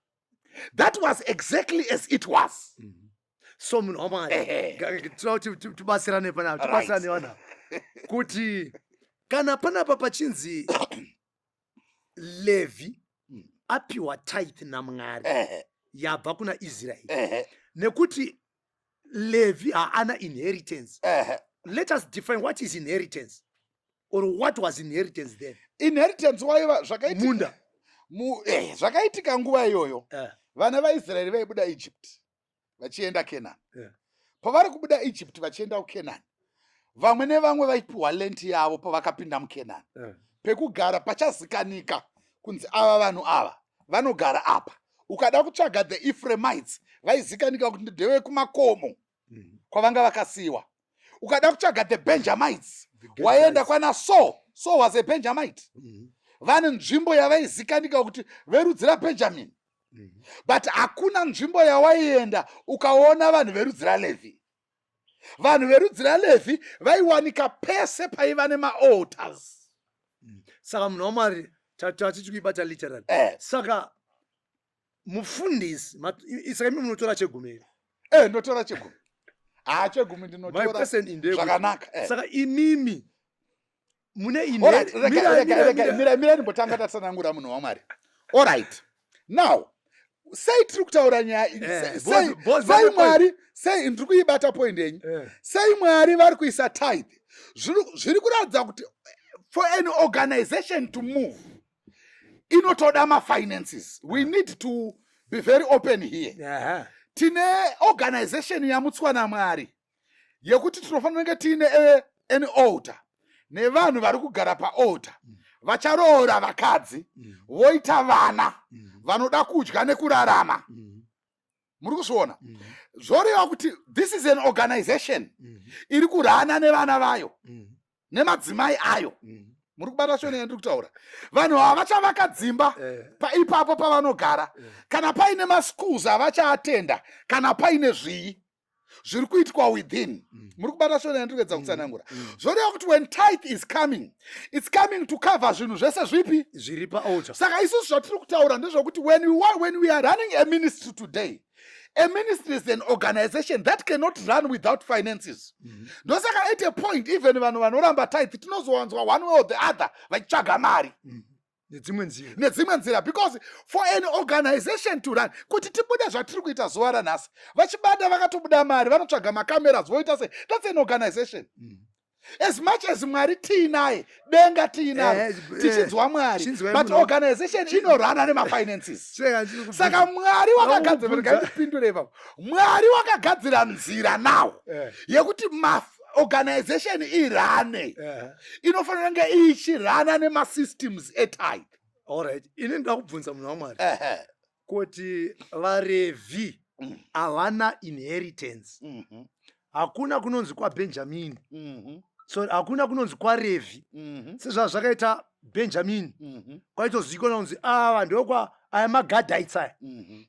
That was exactly as it was.
So munhu waMwari, tinoda kuti tibatsirane panapa, tibatsirane vanhu kuti kana panapa pachinzi Levhi apiwa tithe naMwari yabva kuna Israeri, nekuti Levhi haana inheritance, let us define what is inheritance or what was inheritance then.
Inheritance waiva zvakaitika
Munda.
Zvakaitika nguva iyoyo, vana vaIsraeri vaibuda Egypt vachienda Kenani. Pavari kubuda Egypt vachienda kuKenani, vamwe nevamwe vaipiwa land yavo pavakapinda muKenani, pekugara pachazikanika kunzi ava vanhu ava vanogara apa. Ukada kutsvaga the Ephraimites, vaizikanika kuti ndevekumakomo kwavanga vakasiyiwa. Ukada kutsvaga the Benjamites, waenda kwana Saul. Saul was a Benjamite. Vane nzvimbo yavaizikanika kuti verudzi raBenjamin. But hakuna nzvimbo yawaienda ukaona vanhu verudzi raLevhi. Vanhu verudzi raLevhi vaiwanika pese paiva nemaaltars.
Saka munhu waMwari, tatichi kuibata literally. Saka mufundisi, saka imi munotora chegumi here?
Ndotora chegumi. Ha, chegumi ndinotora zvakanaka.
Saka imimi mune
Mira, ndimbotanga tatsanangura, munhu waMwari. Alright, now sei tiri kutaura nyaya? Sei Mwari, sei ndiri kuibata point yenyu? Sei Mwari vari kuisa tithe? Zviri kuratidza kuti for an organization to move inotoda mafinances. We need to be very open here. Tine organization yamutswa naMwari yekuti tinofanira kunge tiine an altar nevanhu vari kugara paaltar, vacharoora vakadzi, voita vana, vanoda kudya nekurarama. Muri kuzviona? Zvoreva kuti this is an organization iri kurana nevana vayo nemadzimai ayo. Muri kubata shona yandiri kutaura? Vanhu ava vachavaka dzimba paipapo pavanogara. Kana paine maschools avachaatenda, kana paine zvii zviri kuitwa within. Muri kubata shona yandiri kuedza kutsanangura? Zvoreva kuti when tithe is coming, it's coming to cover zvinhu zvese zvipi?
Zviri paaltar.
Saka isusu zvatiri kutaura ndezvekuti when we are running a ministry today, a ministry is an organization that cannot run without finances. Ndosaka at a point even vanhu vanoramba tithe tinozowanzwa one way or the other vachitsvaga mari
nedzimwe nzira.
Nedzimwe nzira, because for an organization to run, kuti tibude zvatiri kuita zuva ranhasi, vachibada vakatobuda mari, vanotsvaga macameras, voita sei. That's an organization. As much as Mwari tiinaye, denga tiinaro, tichinzwa Mwari,
chinzwai
but organization inorana nemafinances.
Chirega ndiri kubvunza.
Saka Mwari wakagadzira, ndipindure ipapo, Mwari wakagadzira nzira now yekuti maorganization irane, inofanira kunge ichirana nemasystems etithe.
Alright, ini ndoda kubvunza, munhu waMwari, kuti vaRevhi havana inheritance. Hakuna kunonzi kwaBhenjamini, so hakuna kunonzi kwaRevhi sezvazvo zvakaita Bhenjamini, kwaitozivikanwa kunzi ava ndokwa aya maGadhites aya,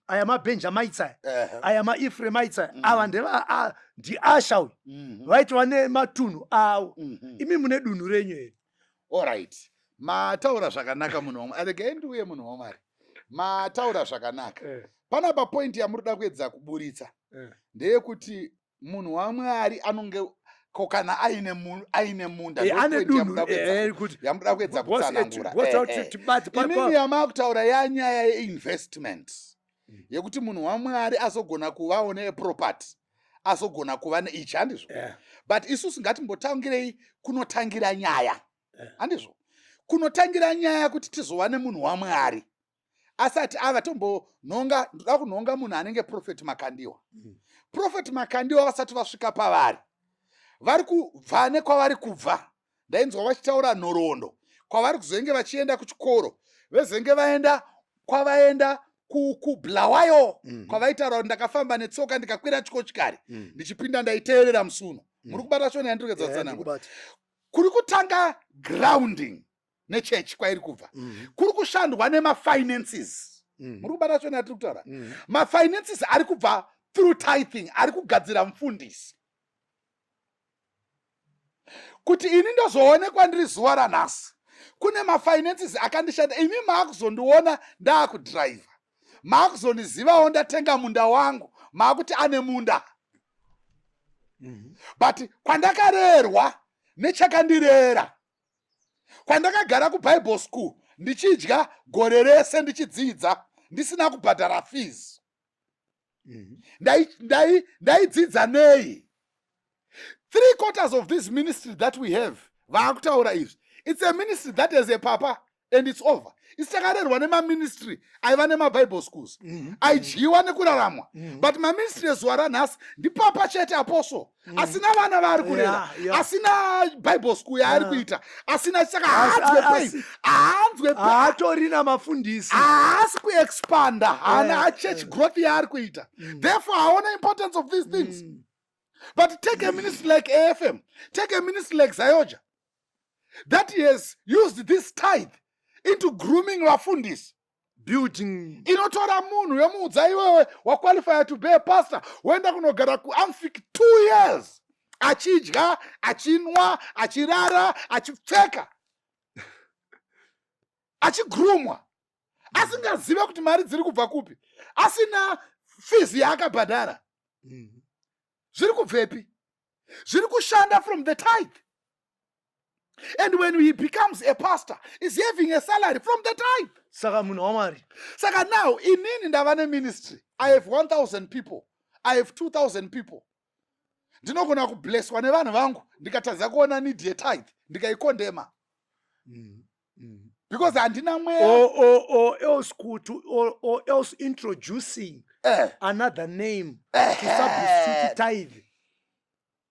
aya maBenjamites aya, aya maEphramites aya, ava ndeva ndiAsha uyu, vaitova nematunhu avo. Imi mune dunhu renyu here?
Alright, mataura zvakanaka, munhu wamwari. Regai ndiuye, munhu waMwari, mataura zvakanaka. Panapa point yamuri kuda kuedza kuburitsa ndeyekuti munhu waMwari anonge ko kana aine munda.
Ane
Ndo point
dunhu
yamuda
kuti
yamuda kuedza kutsanangura.
Boss, tibate
Inini yamaakutaura yanyaya yeinvestment yekuti munhu waMwari azogona kuvawo neproperty. Azogona kuva neichi, handizvo?
Yeah.
But isusu ngatimbotangirei kunotangira nyaya. Handizvo? Kunotangira nyaya kuti tizova nemunhu waMwari asati ava, tombonhonga, ndoda kunhonga munhu anenge Prophet Makandiwa. Prophet Makandiwa vasati vasvika pavari, vari kubva nekwavari kubva. Ndainzwa vachitaura nhoroondo kwavari kuzenge vachienda kuchikoro, vezenge vaenda kwavaenda kuBulawayo, kwavaitaura kuti ndakafamba netsoka, ndikakwira chikochikari, ndichipinda ndaiteerera musuno. Muri kubata shona yandiri kuedza kutsanangura?
Ndikubata.
Kuri kutanga grounding nechechi kwairi kubva, kuri kushandwa nemafinances. Muri kubata shona yatiri kutaura? Mafinances ari kubva through tithing, ari kugadzira mufundisi kuti ini ndozoonekwa ndiri zuva ranhasi. Kune mafinances akandishanda. Imi maakuzondiona ndaakudhiraivha, maakuzondizivawo ndatenga munda wangu, maakuti ane munda. But kwandakarerwa nechakandirera, kwandakagara kuBible school ndichidya gore rese, ndichidzidza ndisina kubhadhara fees, ndaidzidza nei? Three quarters of this ministry that we have vaakutaura izvi, it's a ministry that has a papa and it's over. Isi takarerwa nemaministry aiva nemaBible schools, aidyiwa nekuraramwa. But maministry ezuva ranhasi ndipapa chete, apostle asina vana vaari kurera, asina Bible school yaari kuita, asina. Saka haanzwe pain, haanzwe.
Haatorina mafundisi.
Haasi kuexpanda, haana church growth yaari kuita. Therefore haona importance of these things. But take a ministry like AFM, take a ministry like ZAOGA that has used this tithe into grooming vafundisi.
Building.
Inotora munhu yomuudza, iwewe waqualifya to be a pastor, woenda kunogara kuAmfic 2 years, achidya, achinwa, achirara, achipfeka, achigroomwa, asingazive kuti mari dziri kubva kupi, asina fees yaakabhadhara. Zviri kubvepi? Zviri kushanda from the tithe. And when he becomes a pastor, is having a salary from the tithe.
Saka munhu waMwari,
Saka now inini ndava neministry, I have 1000 people, I have 2000 people. Ndinogona kublesswa nevanhu vangu, ndikatadza kuona need yetithe, ndikaicondemna, because handina mweya.
Or else kuti or else introducing another name to substitute tithe,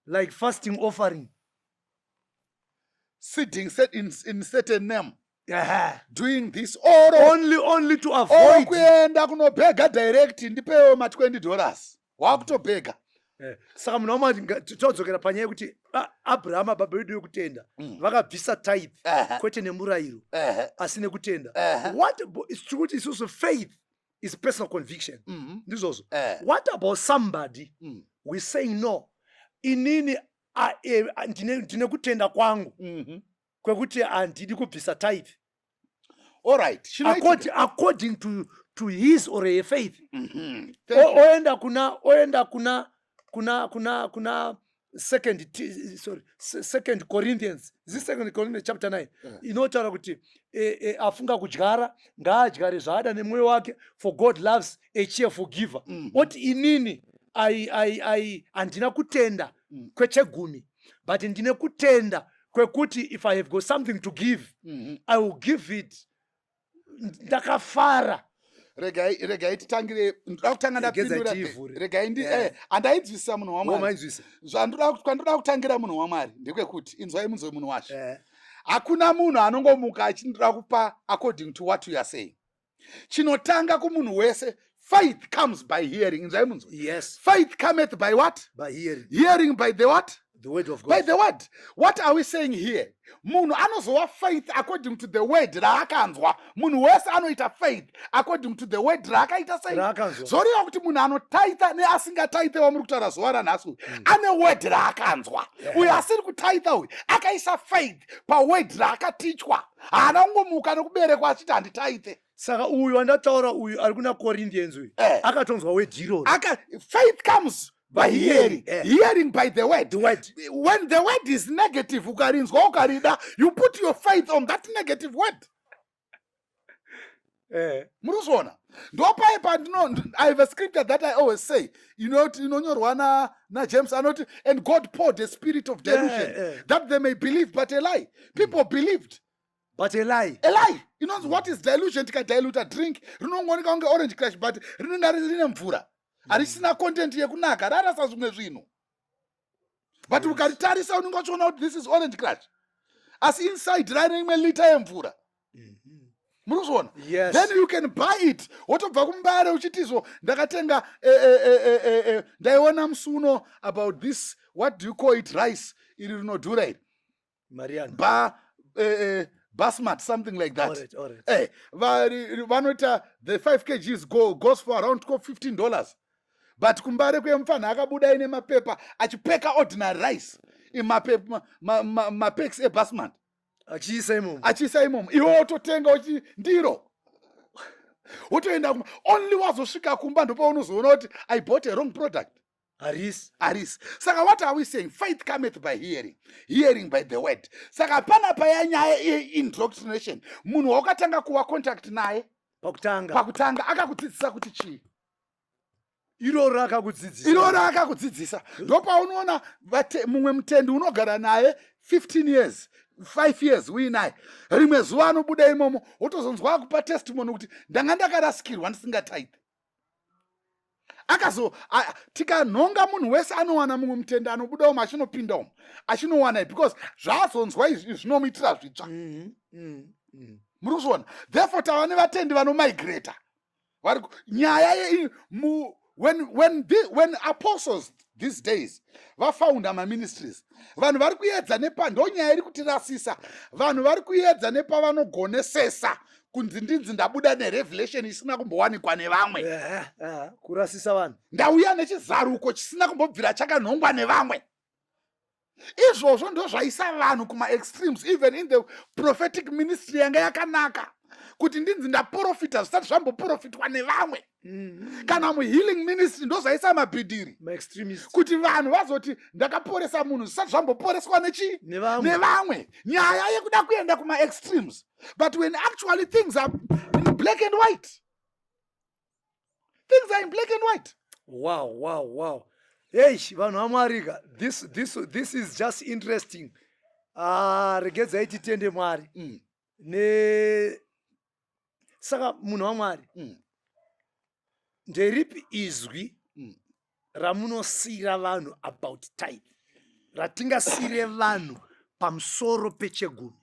like fasting offering.
Seeding set in certain name, doing this or
Only to
or
avoid
kuenda kunobhega direct, ndipewo ma$20, wakutobhega.
Saka munhu waMwari, todzokera panyaya yekuti Abrahama, baba vedu yekutenda, vakabvisa tithe, kwete nemurayiro, asi nekutenda. What tiri kuti isusu, faith is personal conviction. Ndizvozvo? What about somebody we saying, "No, inini ndine kutenda kwangu kwekuti handidi kubvisa tithe"?
Alright.
According to his or her faith.
Thank you.
Oenda kuna second sorry, Second Corinthians, is Second Corinthians chapter 9, inotaura kuti afunga kudyara ngaadyare zvaada nemwoyo wake, for God loves a cheerful giver. Oti inini handina kutenda kwechegumi, but ndine kutenda kwekuti if I have got something to give, I will give it ndakafara.
Regai titangire, ndoda kutanga
Regedzai
ndapindura.
tiivhure.
Regai ndi handainzwisisa, munhu waMwari.
Womainzwisa.
Kwandoda kutangira, munhu waMwari, ndekwekuti inzwai munzwe, munhu wacho. Hakuna munhu anongomuka achindoda kupa according to what you are saying. Chinotanga kumunhu wese, faith comes by hearing. Inzwai munzwe. Faith cometh by what?
By hearing.
Hearing by the what?
The word of
By
God.
the word. What are we saying here? Munhu anozova faith according to the word raakanzwa. Munhu wese anoita faith according to the word raakaita sei?
Raakanzwa.
Zoreva kuti munhu anotaita neasingataite wamuri kutaura zuva ranhasi uyu, ane word raakanzwa. Uyo asiri kutaita uyu akaisa faith paword raakatichwa. Haana kungomuka nekuberekwa achiti handitaite.
Saka uyu wandataura uyu ari kuna Corinthians uyu, akatonzwa word iroro.
Faith comes by hearing, hearing by the word.
The word.
When the word is negative, ukarinzwa ukarida, you put your faith on that negative word. Muri kuzviona? Ndopai pandino, I have a scripture that I always say, inoti, inonyorwa naJames, anoti, "And God poured a spirit of delusion that they may believe but a lie." People believed
but a lie.
A lie inonzi, what is dilution? Tikadiluta drink, rinongooneka kunge Orange Crush, but rinenge rine mvura, harisina content yekunaka, rarasa zvimwe zvinhu, but ukaritarisa unenge uchiona kuti this is Orange Crush, asi inside rine imwe lita yemvura. Muri kuzviona?
Yes.
Then you can buy it, wotobva kuMbare uchitizvo ndakatenga, ndaiona musi uno about this, what do you call it, rice iri rinodhura iri.
Mariana.
Ba basmati, something like that.
All right.
Vanoita the 5 kgs goes for around 12, $15, but kuMbare kwemufana akabuda ine mapepa achipeka ordinary rice, mapacks ebasmati.
Achiisa imomo.
Achiisa imomo, iwe wototenga uchi ndiro, wotoenda kumba. Only wazosvika kumba ndopaunozoona kuti I bought a wrong product.
Harisi.
Harisi. Saka what are we saying? Faith cometh by hearing, hearing by the word. Saka pana paya nyaya yeindoctrination, munhu wakatanga kuva contact naye
pakutanga,
pakutanga akakudzidzisa kuti chii?
Iroro akakudzidzisa.
Iroro akakudzidzisa. Ndopaunoona mumwe mutendi unogara naye 15 years, 5 years uinaye, rimwe zuva anobuda imomo, wotozonzwa akupa testimony kuti ndanga ndakarasikirwa ndisingataithe. Akazo tikanhonga munhu wese anowana mumwe mutendi anobuda umo, achinopinda umo, achinowana, because zvaazonzwa izvi zvinomuitira zvitsva. Muri kuzviona? Therefore tava nevatendi vanomigrata vari nyaya ye mu when apostles these days vafounda maministries, vanhu vari kuedza nepa, ndo nyaya iri kutirasisa, vanhu vari kuedza nepavanogonesesa kunzi ndinzi ndabuda nerevelation isina kumbowanikwa nevamwe.
Kurasisa vanhu.
Ndauya nechizaruko chisina kumbobvira chakanhongwa nevamwe. Izvozvo ndo zvaisa vanhu kumaextremes, even in the prophetic ministry yanga yakanaka, kuti ndinzi ndaprofita zvisati zvamboprofitwa nevamwe. Kana muhealing ministry, ndo zvaisa mabhidhiri.
Maextremist.
Kuti vanhu vazoti ndakaporesa munhu zvisati zvamboporeswa nechii?
Nevamwe.
Nevamwe. Nyaya yekuda kuenda kumaextremes, but when actually things are in black and white, things are in black and white.
Wow. Hey, vanhu vaMwarika, this is just interesting. Ah, regedzai titende Mwari. Ne saka munhu waMwari, nderipi izwi ramunosiyira vanhu about tithe, ratingasiyire vanhu pamusoro pechegumi?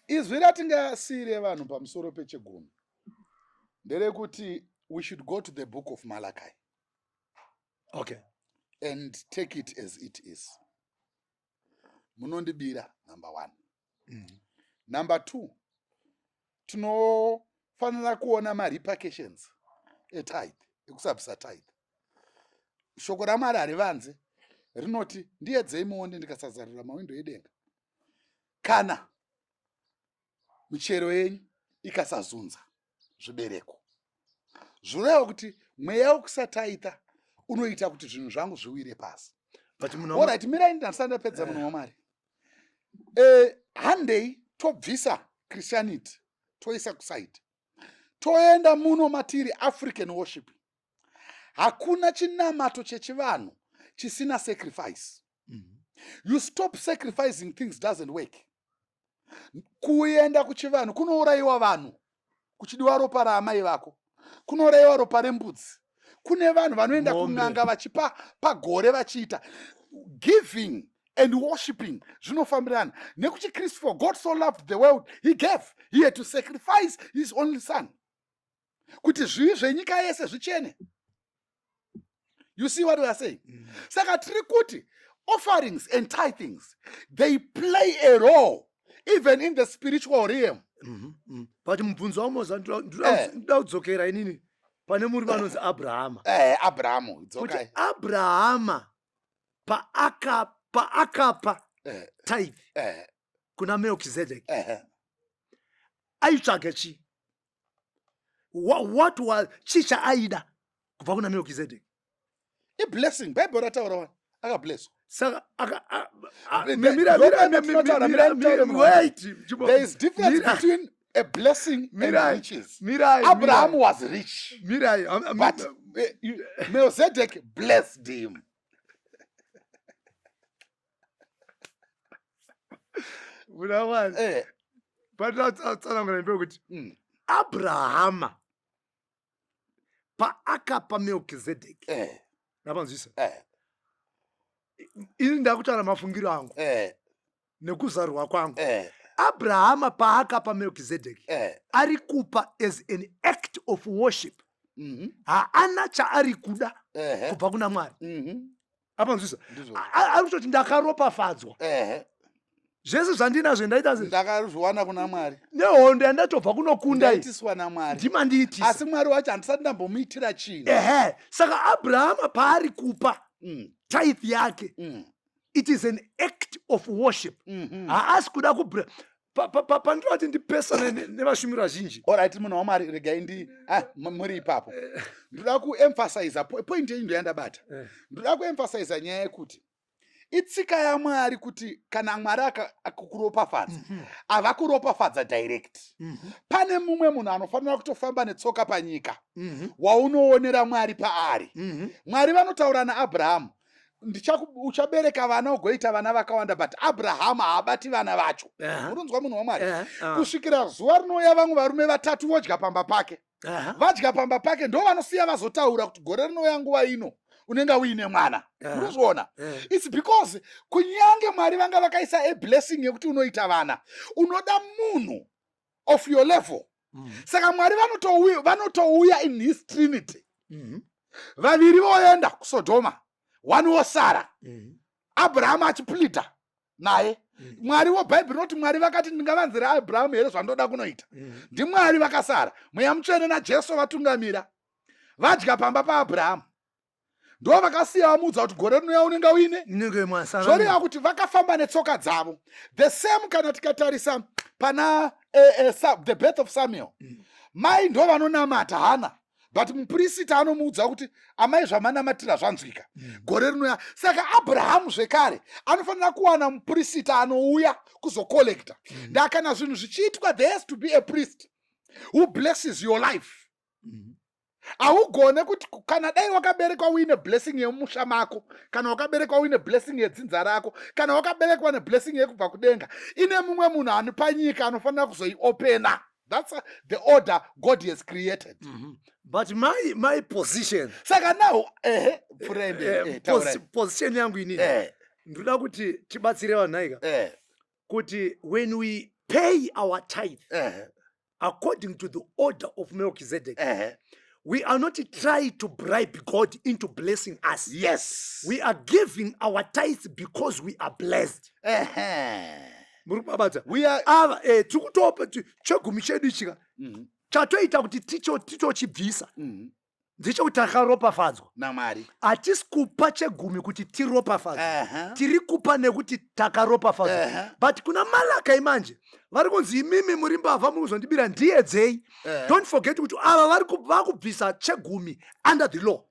Izwi ratingasiyire vanhu pamusoro pechegumi nderekuti we should go to the Book of Malachi and take it as it is. Munondibira, number one. Number two, tinofanira kuona marepercussions etithe, ekusabvisa tithe. Shoko raMwari harivanze, rinoti, "Ndiedzei muone ndikasazarura mawindo edenga, kana michero yenyu ikasazunza zvibereko." Zvoreva kuti mweya wekusataita unoita kuti zvinhu zvangu zviwire pasi.
But munhu
Alright, mirai, ndandisati ndapedza, munhu waMwari. Handei tobvisa Christianity, toisa kuside, toenda muno matiri African worship. Hakuna chinamato chechivanhu chisina sacrifice. You stop sacrificing, things doesn't work. Kuenda kuchivanhu kunourayiwa vanhu kuchidiwa ropa raamai vako, kunourayiwa ropa rembudzi, kune vanhu vanoenda
Mombe.
kun'anga vachipa pagore vachiita. Giving and worshiping zvinofambirana nekuchiKristu. For God so loved the world, he gave, he had to sacrifice his only son kuti zvivi zvenyika yese zvichene. You see what we are saying? Saka tiri kuti offerings and tithings, they play a role even in the spiritual realm.
But mubvunzo wamoza, ndoda kudzokera inini pane murume anonzi Abrahama.
Abrahamu.
Kuti
dzokai.
Abrahama paakapa tithe kuna Melkizedek, aitsvaga chii? What was, chii chaaida kubva kuna Melkizedek?
Iblessing. Bhaibheri rataura wani, akablesswa.
Saka
Ndopatinotaura, mirai nditaure, munhu waMwari.
wait.
There is difference
Mira.
between A blessing
Mirai,
and riches.
Mirai,
Abraham
mirai.
was rich.
Mirai,
But Melchizedek blessed him.
Muna Mwari. Patinatsanangura ndepekuti Abrahama paakapa Melchizedek, napanzwisa, ini ndakutaura mafungiro angu nekuzarurwa kwangu. Abrahama paakapa Melchizedek, ari kupa as an act of worship. Haana chaari kuda kubva kuna Mwari. Apanzwisa, ari kutoti ndakaropafadzwa. Zvese zvandinazvo ndaita
sei? Ndakazviwana kuna Mwari.
Nehondo yandatobva kunokunda iyi.
Ndaitiswa naMwari.
Ndimandiitisa.
Asi Mwari wacho handisati ndambomuitira chinhu.
Ehe, saka Abrahama paari kupa tithe yake, it is an act of worship. Haasi kuda kubra pandinoti ndipesane nevashumiri vazhinji.
Alright, munhu waMwari, regai ndi muri ipapo. Ndoda kuemphasiza point yenyu ndoyandabata. Ndoda kuemphasiza nyaya yekuti itsika yaMwari kuti kana Mwari akakuropafadza, avakuropafadza direct. Pane mumwe munhu anofanira kutofamba netsoka panyika waunoonera Mwari paari. Mwari vanotaura naAbrahamu, uchabereka vana ugoita vana vakawanda, but Abrahamu haabati vana vacho. Unonzwa, munhu waMwari? Kusvikira zuva rinouya vamwe varume vatatu vodya pamba pake. Vadya pamba pake ndo vanosiya vazotaura kuti gore rinouya nguva ino unenge uine mwana. Unozviona? It's because kunyange Mwari vanga vakaisa a blessing yekuti unoita vana, unoda munhu of your level. Saka Mwari vanotouya in his trinity. Vaviri voenda kuSodhoma, one wosara. Abrahamu achipleada naye. Mwari wobhaibheri rinoti Mwari vakati, ndingavanzira Abrahamu here zvandoda kunoita? NdiMwari vakasara, Mweya Mutsvene naJesu vatungamira, vadya pamba paAbrahamu, ndo vakasiya vamuudza kuti gore rinouya unenge uine.
Inenge mwasara.
Zvoreva kuti vakafamba netsoka dzavo. The same kana tikatarisa pana the birth of Samuel. Mai ndo vanonamata, Hana, but mupurisita anomuudza kuti amai, zvamanamatira zvanzwika, gore rinouya. Saka Abrahamu zvekare anofanira kuwana mupurisita anouya kuzocollecta. Ndakana zvinhu zvichiitwa, there has to be a priest who blesses your life. Haugone kuti kana dai wakaberekwa uine blessing yemusha mako, kana wakaberekwa uine blessing yedzinza rako, kana wakaberekwa neblessing yekubva kudenga, ine mumwe munhu ani panyika anofanira kuzoiopena. That's the order God has created.
But my position,
Saka now, ehe, pfuurai mberi. Taurai.
Position yangu inini, ndoda kuti tibatsire vanhu aika kuti when we pay our tithe according to the order of Melchizedek, we are not trying to bribe God into blessing us. We are giving our tithes because we are blessed. Muri kubabata?
We are
Ava tiri kutopa chegumi chedu ichika chatoita kuti titochibvisa ndechekuti takaropafadzwa
naMwari.
Hatisi kupa chegumi kuti tiropafadzwe. Tiri kupa nekuti takaropafadzwa. But kuna Malakai manje vari kunzi, imimi muri mbavha, muri kuzondibira, ndiyedzei. Don't forget kuti ava vari vakubvisa chegumi under the law.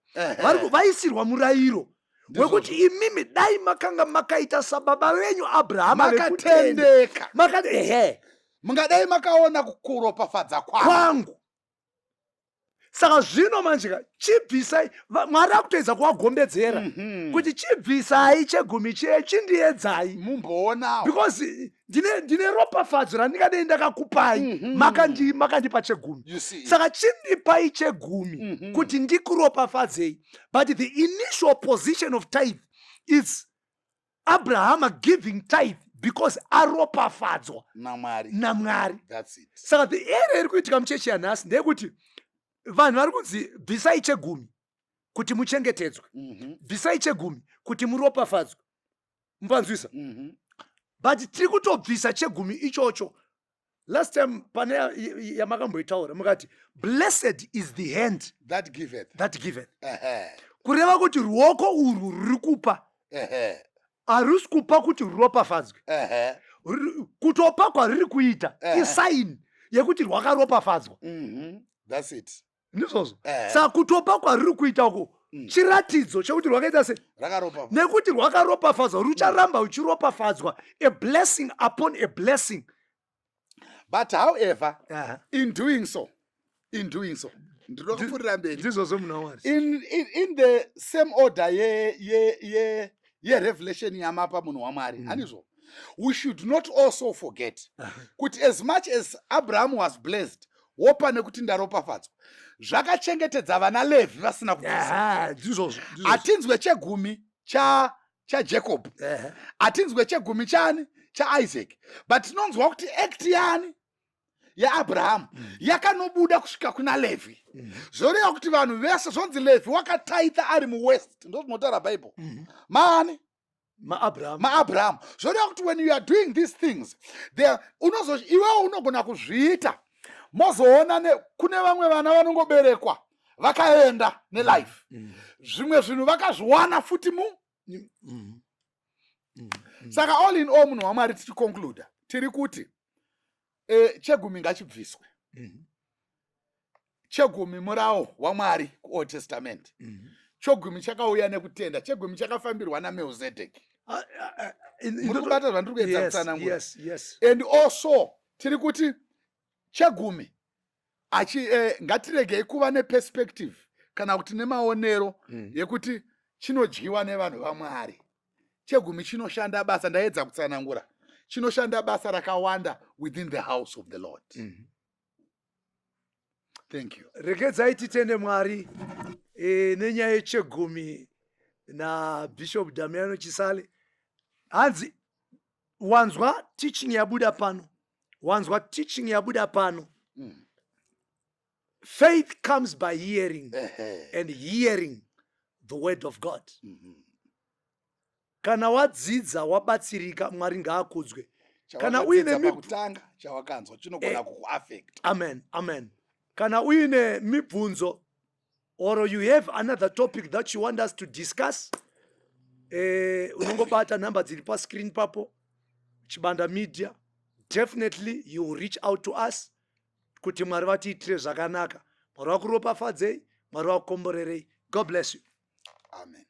Vaisirwa murayiro wekuti imimi dai makanga makaita sababa venyu Abrahama vekutenda.
Makatendeka.
Makati ehe.
Mungadai makaona kuropafadza kwangu.
Kwangu. Saka zvino manje ka, chibvisai. Mwari akutoedza kuvagombedzera kuti chibvisai chegumi chiye, chindiedzai
mumboonawo
because ndine ropafadzo randingadei ndakakupai. Makandipa chegumi.
You see.
Saka chindipai chegumi kuti ndikuropafadzei. But the initial position of tithe is Abrahama giving tithe because aropafadzwa
naMwari.
NaMwari.
That's it.
Saka the area iri kuitika muchechi yanhasi ndeyekuti vanhu vari kunzi bvisai chegumi kuti muchengetedzwe, bvisai chegumi kuti muropafadzwe, mupanzwisa? But tiri kutobvisa chegumi ichocho. Last time pane yamakamboitaura mukati, "Blessed is the hand
that giveth."
That giveth. Kureva kuti ruoko urwu ruri kupa harusi kupa kuti ruropafadzwe. Kutopa kwariri kuita isign yekuti rwakaropafadzwa.
That's it.
Ndizvozvo. Saka kutopa kwariri kuita uko chiratidzo chekuti rwakaita sei?
Rakaropa.
Nekuti rwakaropafadzwa, rucharamba ruchiropafadzwa, a blessing upon a blessing.
But however, in doing so, in doing so, ndinoda kupfuurira mberi.
Ndizvozvo, munhu waMwari.
In the same order yerevelation yamapa, munhu waMwari, handizvo? We should not also forget kuti as much as Abraham was blessed, wopa nekuti ndaropafadzwa, zvakachengetedza vana Levhi vasina kubvisa.
Ndizvozvo, ndizvozvo.
Hatinzwe chegumi chaJacob, hatinzwe chegumi chani? ChaIsaac. But tinonzwa kuti act yani? YaAbrahamu yakanobuda kusvika kuna Levhi. Zvoreva kuti vanhu vese, zvonzi Levhi wakataita ari muwaist, ndo zvinotaura Bhaibheri. Maani?
MaAbraham.
MaAbrahamu. Zvoreva kuti when you are doing these things there, unozo iwewo unogona kuzviita, mozoona kune vamwe vana vanongoberekwa vakaenda nelife, zvimwe zvinhu vakazviwana futi mu Saka all in all, munhu waMwari, tichiconcluda, tiri kuti chegumi ngachibviswe. Chegumi murawo waMwari kuOld Testament. Chegumi chakauya nekutenda. Chegumi chakafambirwa naMelzedek. Muri kubata zvandiri kuedza kutsanangura?
Yes.
And also tiri kuti chegumi achi ngatiregei kuva neperspective kana kuti nemaonero yekuti chinodyiwa nevanhu vaMwari. Chegumi chinoshanda basa, ndaedza kutsanangura, chinoshanda basa rakawanda within the house of the Lord. Thank you.
Regedzai titende Mwari nenyaya yechegumi naBishop Damiano Chisale. Hanzi wanzwa teaching yabuda pano, wanzwa teaching yabuda pano. Faith comes by hearing and hearing the word of God. Kana wadzidza, wabatsirika, Mwari ngaakudzwe. Kana uine
Chawakadzidza pakutanga, chawakanzwa chinogona kukuaffect.
Amen, amen. Kana uine mibvunzo or you have another topic that you want us to discuss, unongobata nhamba dziri pascreen papo, Chibanda Media. Definitely you will reach out to us kuti Mwari vatiitire zvakanaka. Mwari vakuropafadzei, Mwari vakukomborerei. God bless you.
Amen.